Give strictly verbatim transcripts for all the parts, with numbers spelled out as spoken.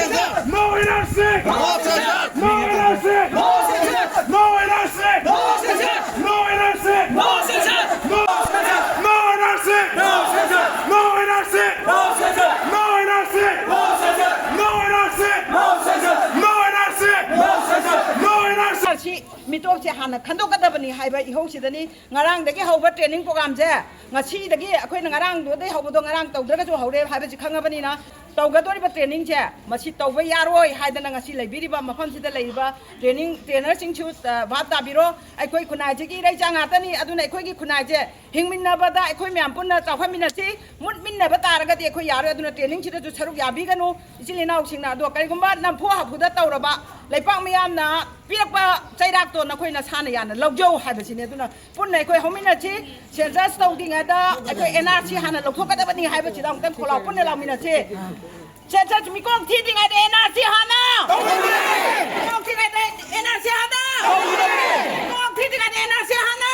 census! No N R C! No census! No N R C! No N R C! No census! No N R C! No census! No census! No N R C! No census! No N R C! No census! No N R C! No N R C! No census! No N R C! No census! No N R C! ꯁꯤ ꯃꯤꯇꯣꯞꯁꯦ ꯍꯥꯟꯅ ꯈꯟꯗꯣꯛꯀꯗꯕꯅꯤ ꯍꯥꯏꯕ ꯏꯍꯧꯁꯤꯗꯅꯤ꯫ ꯉꯔꯥꯡꯗꯒꯤ ꯍꯧꯕ training programꯁꯦ ꯉꯁꯤꯗꯒꯤ ꯑꯩꯈꯣꯏꯅ ꯉꯔꯥꯡꯗꯨꯗꯩ ꯍꯧꯕꯗꯣ ꯉꯔꯥꯡ ꯇꯧꯗ꯭ꯔꯒꯁꯨ ꯍꯧꯔꯦ ꯍꯥꯏꯕꯁꯤ ꯈꯪꯉꯕꯅꯤꯅ, ꯇꯧꯒꯗꯧꯔꯤꯕ trainingꯁꯦ ꯃꯁꯤ ꯇꯧꯕ ꯌꯥꯔꯣꯏ ꯍꯥꯏꯗꯅ ꯉꯁꯤ ꯂꯩꯕꯤꯔꯤꯕ ꯃꯐꯝꯁꯤꯗ ꯂꯩꯔꯤꯕ training trainerꯁꯤꯡꯁꯨ, ꯑ, ꯚꯥꯞ ꯇꯥꯕꯤꯔꯣ꯫ ꯑꯩꯈꯣꯏ ꯈꯨꯟꯅꯥꯏꯁꯤꯒꯤ ꯏꯔꯩꯆꯥ ꯉꯥꯛꯇꯅꯤ꯫ ꯑꯗꯨꯅ ꯑꯩꯈꯣꯏꯒꯤ ꯈꯨꯟꯅꯥꯏꯁꯦ ꯍꯤꯡꯃꯤꯟꯅꯕꯗ ꯑꯩꯈꯣꯏ ꯃꯌꯥꯝ ꯄꯨꯟꯅ ꯆꯥꯎꯈꯠꯃꯤꯟꯅꯁꯤ꯫ ꯃꯨꯠꯃꯤꯟꯅꯕ ꯇꯥꯔꯒꯗꯤ ꯑꯩꯈꯣꯏ ꯌꯥꯔꯣꯏ꯫ ꯑꯗꯨꯅ trainingꯁꯤꯗꯁꯨ ꯁꯔꯨꯛ ꯌꯥꯕꯤꯒꯅꯨ ꯏꯆꯤꯜ ꯏꯅꯥꯎꯁꯤꯡꯅ꯫ ꯑꯗꯣ ꯀꯔꯤꯒꯨꯝꯕ ꯅꯝꯐꯨ ꯍꯥꯐꯨꯗ ꯇꯧꯔꯕ, ꯂꯩꯄꯥꯛ ꯃꯤꯌꯥꯝꯅ ꯄꯤꯔꯛꯄ ꯆꯩꯔꯥꯛꯇꯣ ꯅꯈꯣꯏ ꯅꯁꯥꯅ ꯌꯥꯅ ꯂꯧꯖꯧ ꯍꯥꯏꯕꯁꯤꯅꯤ꯫ ꯑꯗꯨꯅ ꯄꯨꯟꯅ ꯑꯩꯈꯣꯏ ꯍꯧꯃꯤꯟꯅꯁꯤ꯫ Census ꯇꯧꯗ꯭ꯔꯤꯉꯩꯗ ꯑꯩꯈꯣꯏ N R C ꯍꯥꯟꯅ ꯂꯧꯊꯣꯛꯀꯗꯕꯅꯤ ꯍꯥꯏꯕꯁꯤꯗ ꯑꯃꯨꯛꯇꯪ ꯈꯣꯜꯂꯥꯎ ꯄꯨꯟꯅ ꯂꯥꯎꯃꯤꯟꯅꯁꯤ꯫ Census ꯃꯤꯀꯣꯛ ꯊꯤꯗ꯭ꯔꯤꯉꯩꯗ N R C ꯍꯥꯟꯅ! ꯃꯤꯀꯣꯛ ꯊꯤꯗ꯭ꯔꯤꯉꯩꯗ N R C ꯍꯥꯟꯅ! ꯃꯤꯀꯣꯛ ꯊꯤꯗ꯭ꯔꯤꯉꯩꯗ N R C ꯍꯥꯟꯅ!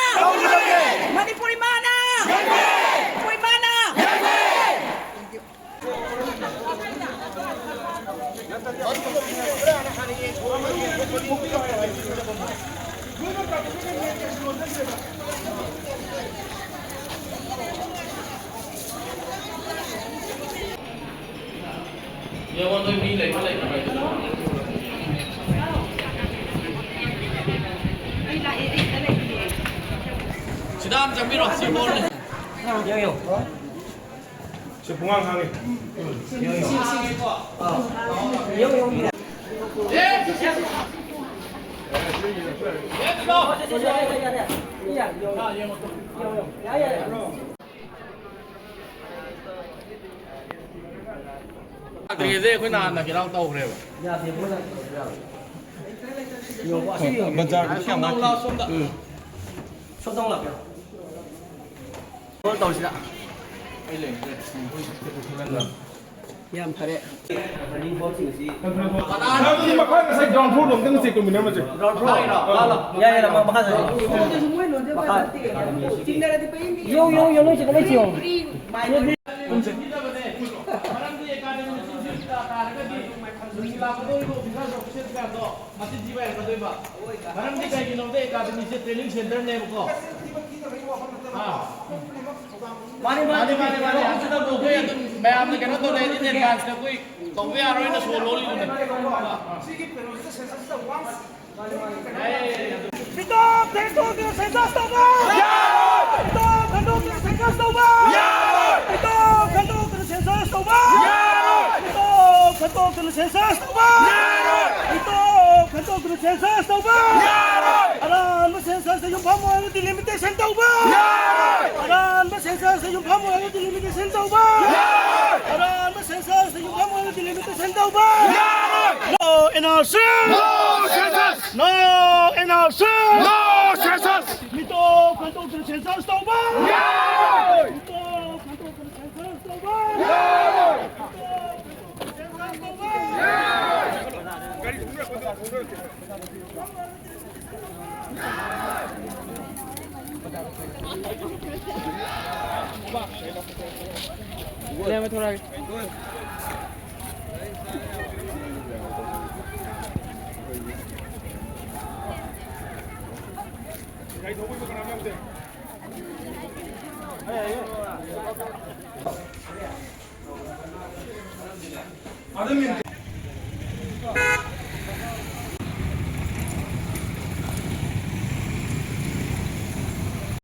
ꯃꯅꯤꯄꯨꯔ ꯏꯃꯥꯅ! ꯃꯅꯤꯄꯨꯔ ꯏꯃꯥꯅ! ꯌꯦꯡꯉꯣ, ꯅꯣꯏ ꯃꯤ ꯂꯩꯕ ꯂꯩꯇꯕ ꯍꯥꯏꯗꯨꯅ꯫ ꯁꯤꯗ ꯍꯥꯟꯅ ꯆꯪꯕꯤꯔꯣ, ꯁꯤ ꯍꯣꯜꯅꯦ꯫ ꯁꯤ ꯄꯨꯡꯍꯥꯡ ꯍꯥꯡꯉꯤ꯫ ꯂꯥꯛꯇ꯭ꯔꯤꯉꯩꯗꯩ ꯑꯩꯈꯣꯏ ꯅꯍꯥꯟꯅ ꯀꯩꯅꯣ ꯇꯧꯈ꯭ꯔꯦꯕ꯫ ꯕꯖꯥꯔꯒꯤꯗꯤ ꯀꯌꯥꯝ ꯁꯣꯝꯗ ꯑꯃꯨꯛ ꯂꯥꯛꯑꯣ, ꯁꯣꯝꯗ꯫ ꯁꯣꯝꯗ ꯑꯃꯨꯛ ꯂꯥꯛꯄꯤꯔꯣ꯫ ꯐꯣꯟ ꯇꯧꯁꯤꯔꯥ? ꯑꯩ ꯂꯩ꯫ ꯌꯥꯝ ꯐꯔꯦ꯫ ꯅꯪꯒꯤ ꯃꯈꯥ ꯉꯁꯥꯏ ground floor ꯂꯣꯝꯗ ꯉꯁꯤ ꯀꯨꯝꯃꯤꯟꯅꯔꯝꯃꯁꯦ꯫ Ground floor? ꯌꯥꯏ, ꯌꯥꯏ, ꯃꯈꯥ ꯆꯠꯁꯤ꯫ ꯃꯈꯥ꯫ ꯌꯣ, ꯌꯣ, ꯌꯣ, ꯅꯣꯏ ꯆꯠꯂ ꯂꯩꯁꯤ, ꯌꯣ꯫ ꯃꯔꯝꯗꯤ ꯑꯦꯀꯥꯗꯃꯤꯅ ꯆꯤꯟꯊꯤꯕ ꯇꯥꯔꯒꯗꯤ ꯍꯧꯖꯤꯛ ꯂꯥꯛꯀꯗꯧꯔꯤꯕ officers, officers ꯃꯌꯥꯝꯗꯣ ꯃꯆꯤꯟ ꯊꯤꯕ ꯍꯦꯟꯒꯗꯣꯏꯕ꯫ ꯃꯔꯝꯗꯤ ꯀꯩꯒꯤꯅꯣꯗ ꯑꯦꯀꯥꯗꯃꯤꯁꯦ training centerꯅꯦꯕꯀꯣ꯫ ꯑꯥ꯫ ꯃꯥꯅꯤ, ꯃꯥꯅꯤ, ꯃꯥꯅꯤ, ꯃꯥꯅꯤ꯫ ꯑꯗꯨꯅꯕꯨ ꯑꯩꯈꯣꯏ ꯑꯗꯨꯝ ꯃꯌꯥꯝꯅ ꯀꯩꯅꯣ ꯇꯧꯔꯦ, in advance ꯑꯩꯈꯣꯏ ꯇꯧꯕ ꯌꯥꯔꯣꯏꯅ ꯁꯣ ꯂꯣꯜꯂꯤꯗꯨꯅꯦ꯫ ꯁꯤꯒꯤ ꯀꯩꯅꯣꯁꯤꯗ censusꯁꯤꯗ once ꯃꯤꯇꯣꯞ ꯈꯟꯗꯣꯛꯇꯅ census ꯇꯧꯕ! ꯌꯥꯔꯣꯏ! ꯃꯤꯇꯣꯞ ꯈꯟꯗꯣꯛꯇꯅ census ꯇꯧꯕ! ꯌꯥꯔꯣꯏ! ꯃꯤꯇꯣꯞ ꯈꯟꯗꯣꯛꯇꯅ census ꯇꯧꯕ! ꯌꯥꯔꯣꯏ! ꯃꯤꯇꯣꯞ ꯈꯟꯗꯣꯛꯇꯅ census ꯇꯧꯕ! ꯌꯥꯔꯣꯏ! ꯃꯤꯇꯣꯞ ꯈꯟꯗꯣꯛꯇꯅ census ꯇꯧꯕ! ꯌꯥꯔꯣꯏ! ꯑꯔꯥꯟꯕ censusꯇ ꯌꯨꯝꯐꯝ ꯑꯣꯏꯔꯕ delimitation ꯇꯧꯕ! ꯌꯥꯔꯣꯏ! ꯑꯔꯥꯟꯕ censusꯇ ꯌꯨꯝꯐꯝ ꯑꯣꯏꯔꯕ delimitation ꯇꯧꯕ! ꯌꯥꯔꯣꯏ! ꯑꯔꯥꯟꯕ censusꯇ ꯌꯨꯝꯐꯝ ꯑꯣꯏꯔꯕ delimitation ꯇꯧꯕ! ꯌꯥꯔꯣꯏ! No N R C! No census! No N R C! No census! ꯃꯤꯇꯣꯞ ꯈꯟꯗꯣꯛꯇꯅ census ꯇꯧꯕ! ꯌꯥꯔꯣꯏ! ꯃꯤꯇꯣꯞ ꯈꯟꯗꯣꯛꯇꯅ census ꯇꯧꯕ! ꯌꯥꯔꯣꯏ!